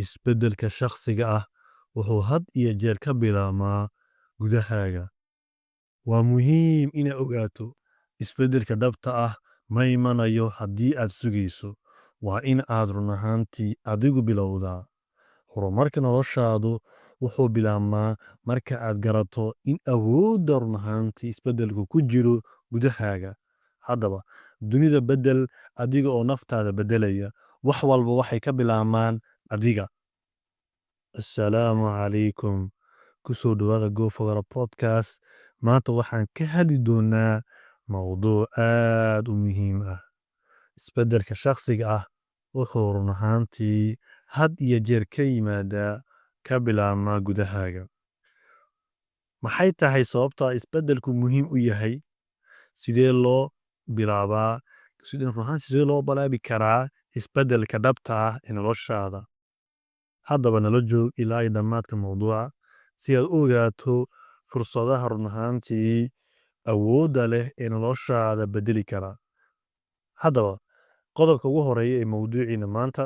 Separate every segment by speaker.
Speaker 1: Isbeddelka shakhsiga ah wuxuu had iyo jeer ka bilaabmaa gudahaaga. Waa muhiim inaad ogaato: isbeddelka dhabta ah ma imanayo haddii aad sugayso. Waa in aad run ahaantii adigu bilowdaa. Horumarka noloshaadu wuxuu bilaabmaa marka aad garato in awoodda run ahaantii isbeddelku ku jiro gudahaaga. Haddaba, dunida beddel adiga oo naftaada beddelaya. Wax walba waxay ka bilaabmaan adiga. Assalaamu calaykum. Kusoo dhawaada Go Fogara Podcast. Maanta waxaan ka hadli doonaa mowduuc aad u muhiim ah. Isbeddelka shakhsiga ah wuxuu run ahaantii had iyo jeer ka yimaadaa, ka bilaabmaa gudahaaga. Maxay tahay sababta isbeddelku muhiim u yahay? Sidee loo bilaabaa? Sidee run ahaan sidee loo bilaabi karaa isbeddelka dhabta ah ee noloshaada? Haddaba, nala joog ilaa iyo dhammaadka mowduuca si aad u ogaato fursadaha run ahaantii awoodda leh ee noloshaada beddeli kara. Haddaba, qodobka ugu horeeya ee mowduuciina maanta: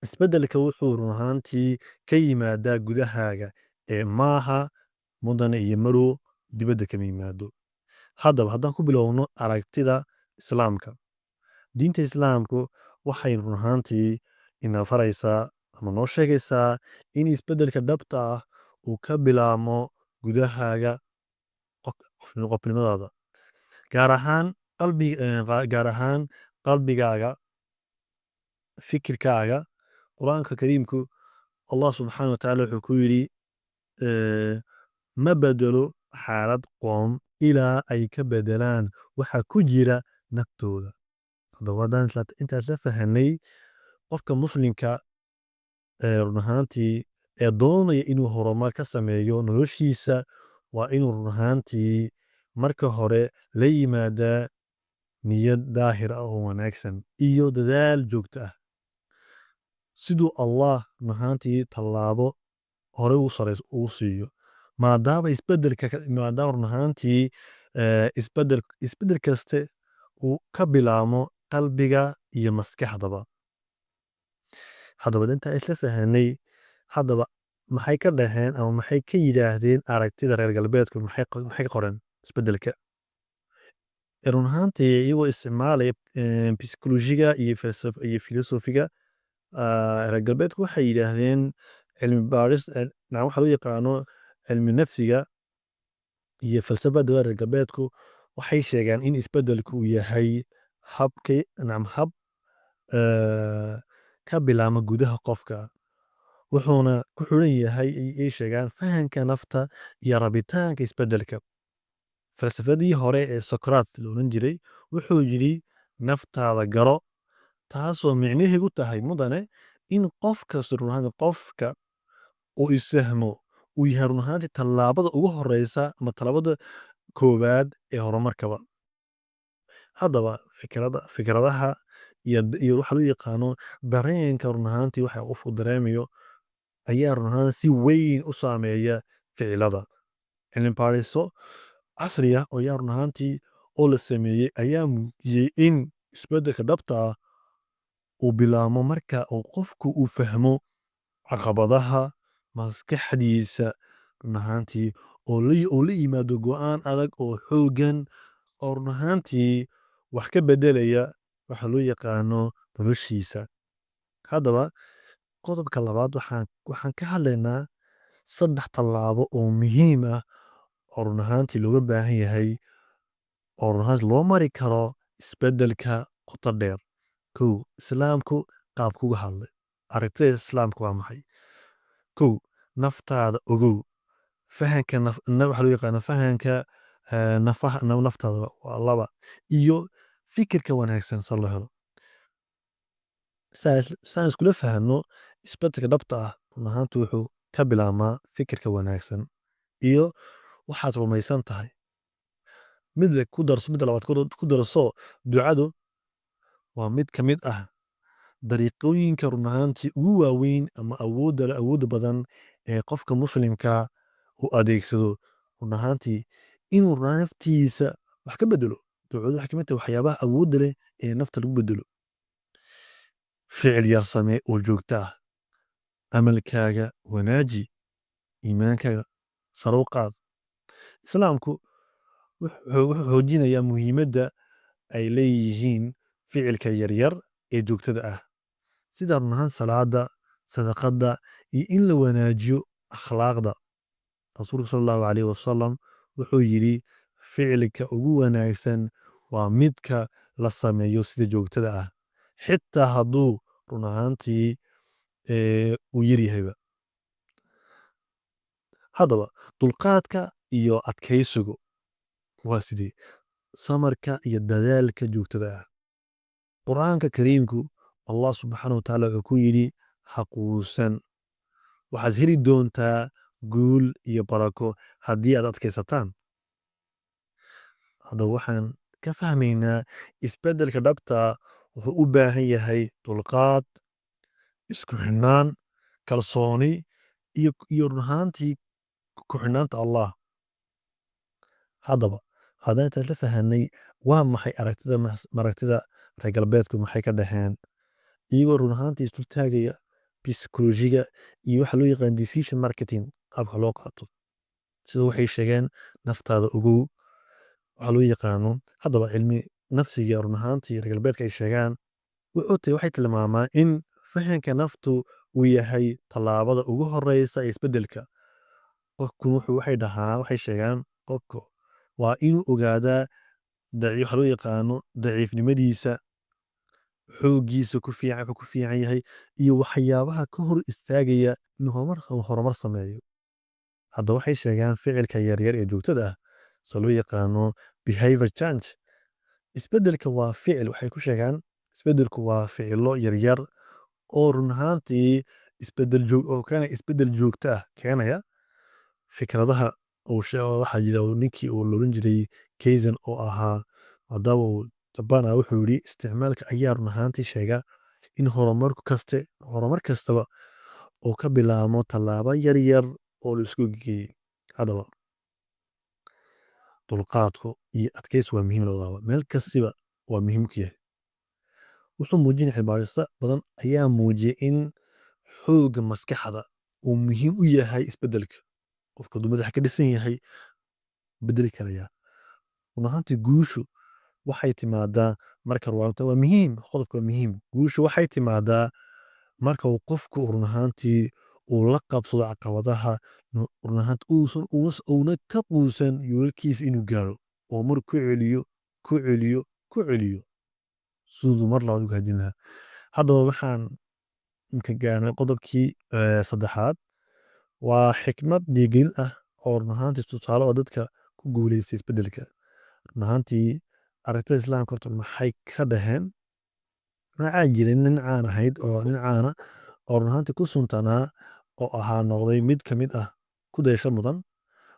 Speaker 1: isbeddelka wuxuu run ahaantii ka yimaadaa gudahaaga ee maaha, mudane iyo marow, dibadda kama yimaado. Haddaba, haddaan ku bilowno aragtida Islaamka, diinta Islaamku waxay run ahaantii ina faraysaa ama noo sheegaysaa in isbeddelka dhabta ah uu ka bilaabmo gudahaaga, qofnimadaada, gaar ahaan qalbi, gaar ahaan qalbigaaga, fikirkaaga. Qur-aanka Kariimku, Allah subxaana wa tacaala wuxuu ku yidhi: "Ma bedelo xaalad qoom ilaa ay ka bedelaan waxa ku jira naftooda." Haddaba, haddaan intaas la fahanay, qofka Muslimka ee run ahaantii ee doonaya inuu horumar ka sameeyo noloshiisa waa inuu run ahaantii marka hore la yimaadaa niyad daahir ah oo wanaagsan iyo dadaal joogto ah, siduu Allah run ahaantii tallaabo hore u sare uu siiyo, maadaama isbedelka, maadaama run ahaantii isbedel kaste uu ka bilaamo qalbiga iyo maskaxdaba. Haddaba, intaa isla fahanay, haddaba maxay ka dhaheen ama maxay ka yidhaahdeen aragtida reer galbeedku? Maxay ka qoreen isbedelka? Run ahaantii, iyagoo isticmaalaya psychology-ga iyo filosofiga, reer galbeedku waxay yidhaahdeen cilmi baaris, waxa loo yaqaano cilmi nafsiga iyo falsafada reer galbeedku waxay sheegaan in isbedelku uu yahay habki nacam hab ka bilaama gudaha qofka, wuxuuna ku xiran yahay, ay sheegaan, fahanka nafta iyo rabitaanka isbedelka. Falsafadii hore ee Socrates la oran jiray wuxuu yidhi: "Naftaada garo," taasoo micnaheedu tahay, mudane, in qof kasta run ahaantii qofka uu isfahmo uu yahay run ahaantii tallaabada ugu horeysa ama tallaabada koowaad ee horumarkaba. Haddaba, fikradaha iyo waxa loo yaqaano dareenka, run ahaantii waxa qofku dareemayo ayaa run ahaan si weyn u saameeya ficilada. Cilmi baariso casri ah oo yaa run ahaantii oo la sameeyey ayaa muujiyey in isbeddelka dhabta ah uu bilaamo marka uu qofku uu fahmo caqabadaha maskaxdiisa run ahaantii oo la yimaado go'aan adag oo xooggan oo run ahaantii wax ka beddelaya waxa loo yaqaano noloshiisa. Haddaba, qodobka labaad, waxaan ka hadlaynaa saddex tallaabo oo muhiim ah oo run ahaantii looga baahan yahay oo run ahaantii loo mari karo isbeddelka qoto dheer. Kow, Islaamku qaabku uga hadlay, aragtida Islaamku waa maxay? Kow, naftaada ogow. Fahanka waxa loo yaqaano fahanka nafaha naftaada waa laba, iyo fikirka wanaagsan sa loo helo. Saan iskula fahanno, isbeddelka dhabta ah run ahaantii wuxuu ka bilaabmaa fikirka wanaagsan iyo waxaad rumaysan tahay. Mid ku darso, midda labaad ku darso, ducadu waa mid ka mid ah dariiqooyinka run ahaantii ugu waaweyn ama awoodda leh, awoodda badan ee qofka Muslimka uu adeegsado run ahaantii inuu naftiisa wax ka bedelo. Ducadu waxay ka mid tahay waxyaabaha awoodda leh ee nafta lagu bedelo. Ficil yar samee oo joogto ah. Amalkaaga wanaaji, iimaankaaga sare u qaad. Islaamku wuxuu xoojinayaa muhiimadda ay leeyihiin ficilka yaryar ee joogtada ah, sida run ahaan salaada, sadaqada iyo in la wanaajiyo akhlaaqda. Rasuulku sala Allahu calayhi wasalam wuxuu yidhi: "Ficilka ugu wanaagsan waa midka la sameeyo sida joogtada ah, xitaa hadduu run ahaantii uu yaryahayba." Haddaba, dulqaadka iyo adkaysigu waa sidee? Samarka iyo dadaalka joogtada ah. Qur-aanka Kariimku, Allah subxaana wa tacaala wuxuu ku yidhi: "Ha quusan, waxaad heli doontaa guul iyo barako haddii aad adkaysataan." Haddaba, waxaan ka fahmaynaa isbeddelka dhabta wuxuu u baahan yahay dulqaad, isku xidhnaan, kalsooni iyo run ahaantii ku xidhnaanta Allah. Haddaba, haddaan intaan la fahanay waa maxay aragtida reer galbeedku, maxay ka dhaheen, iyagoo run ahaantii isdul taagaya psychology-ga iyo waxa loo yaqaan decision marketing, qaabka loo qaato, sida waxay sheegeen naftaada ogow waxa loo yaqaano. Haddaba, cilmi nafsiga run ahaantii reer galbeedka ay sheegaan wuxuu tahay, waxay tilmaamaa in fahanka naftu uu yahay tallaabada ugu horeysa ee isbeddelka. Qofku wuxuu waxay dhahaa, waxay sheegaan, qofku waa inuu ogaadaa waxa loo yaqaano daciifnimadiisa, xooggiisa ku fiican, wuxuu ku fiican yahay iyo waxyaabaha ka hor istaagaya inuu horumar sameeyo. Hadda waxay sheegaan ficilka yaryar ee joogtada ah, soo loo yaqaano behavior change. Isbeddelka waa ficil. Waxay ku sheegaan isbeddelku waa ficilo yaryar oo run ahaantii isbeddel joog oo keenaya isbeddel joogto ah keenaya fikradaha uu sheego. Waxaa jira ninkii uu loodhan jiray Kaizen oo ahaa, maadaama uu Japan ah, wuxuu yidhi isticmaalka ayaa run ahaantii sheega in horumar kastaba oo ka bilaabmo tallaabo yar yar oo la isku geeyey. Haddaba, dulqaadku iyo adkaysi waa muhiim labadaba, meel kastiba waa muhiim ku yahay. Wuxuu muujinaya, cilmi badan ayaa muujiyay in xoogga maskaxda uu muhiim u yahay isbeddelka. Qofka hadduu madaxa ka dhisan yahay, bedeli karaya. Run ahaantii, guushu waxay timaadaa marka ruwaanta waa muhiim, qodobka waa muhiim. Guushu waxay timaadaa marka uu qofku run ahaantii uu la qabsado caqabadaha, run ahaantii uusan uuna ka quusan yoolalkiisa inuu gaaro, oo mar ku celiyo, ku celiyo, ku celiyo siduu mar labaad u gaajin lahaa. Haddaba, waxaan ka gaarnay qodobkii saddexaad, waa xikmad dhiirigelin ah oo run ahaantii tusaale oo dadka ku guuleystay isbeddelka. Run ahaantii, aragtida Islaamka horta maxay ka dhaheen? Waxaa jiray nin caan ahayd oo nin caana oo run ahaantii ku suntanaa oo ahaa noqday mid ka mid ah ku dayasho mudan.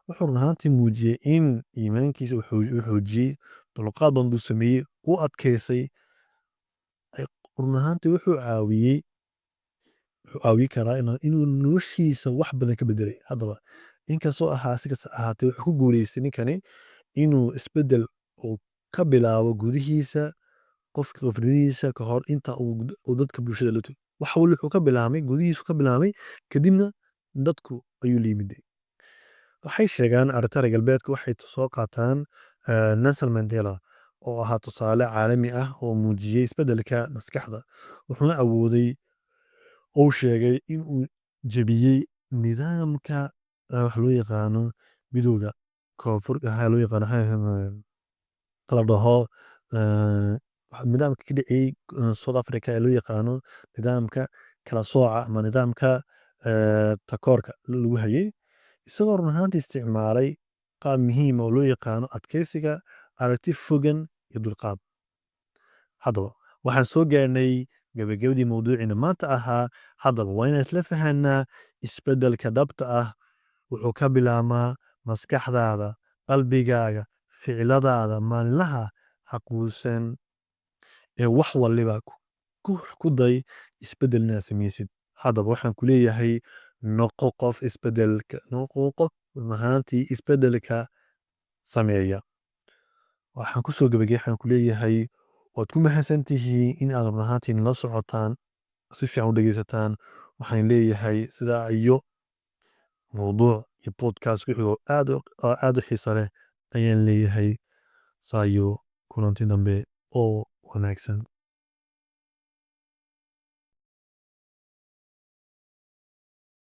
Speaker 1: Wuxuu run ahaantii muujiyey in iimaankiisa uu xoojiyey, dulqaad badan buu sameeyey, u adkaysay. Run ahaantii wuxuu caawiyi karaa inuu noloshiisa wax badan ka bedelay. Haddaba, inkastoo ahaa, si kasta ahaatee, wuxuu ku guuleystay ninkani inuu isbedel uu ka bilaabo gudihiisa, qofka qofnimadiisa, ka hor inta uu dadka bulshada la wax walba. Wuxuu ka bilaabmay gudihiisu ka bilaabmay, kadibna dadku ayuu la yimiday. Waxay sheegaan aragtida reer galbeedka, waxay soo qaataan Nelson Mandela oo ahaa tusaale caalami ah oo muujiyey isbeddelka maskaxda, wuxuuna awooday uu sheegay in uu jebiyey nidaamka waxa loo yaqaano midowga koonfur, waxaa loo yaqaano la dhaho nidaamka ka dhacay South Africa ee loo yaqaano nidaamka kala sooca ama nidaamka takoorka lagu hayay, isagoo run ahaantii isticmaalay qaab muhiim oo loo yaqaano adkeysiga, aragti fogan iyo dulqaad. Haddaba, waxaan soo gaarnay gabagabadii mawduuciina maanta ahaa. Haddaba, waa inaan isla fahanaa isbeddelka dhabta ah wuxuu ka bilaabmaa maskaxdaada, qalbigaaga, ficiladaada maalinlaha. Ha quusan ee wax waliba ku day isbeddel inaad samaysid. Haddaba, waxaan ku leeyahay noqo qof isbeddelka, noqo qof run ahaantii isbeddelka sameeya. Waxaan ku soo gabagabay, waxaan ku leeyahay waad ku mahadsantihiin in aad run ahaantii nala socotaan, si fiican u dhegeysataan. Waxaan leeyahay sidaa iyo mawduuc iyo podcast ku xigo aad u xiiso leh ayaan leeyahay. Saayo kulanti dambe oo wanaagsan.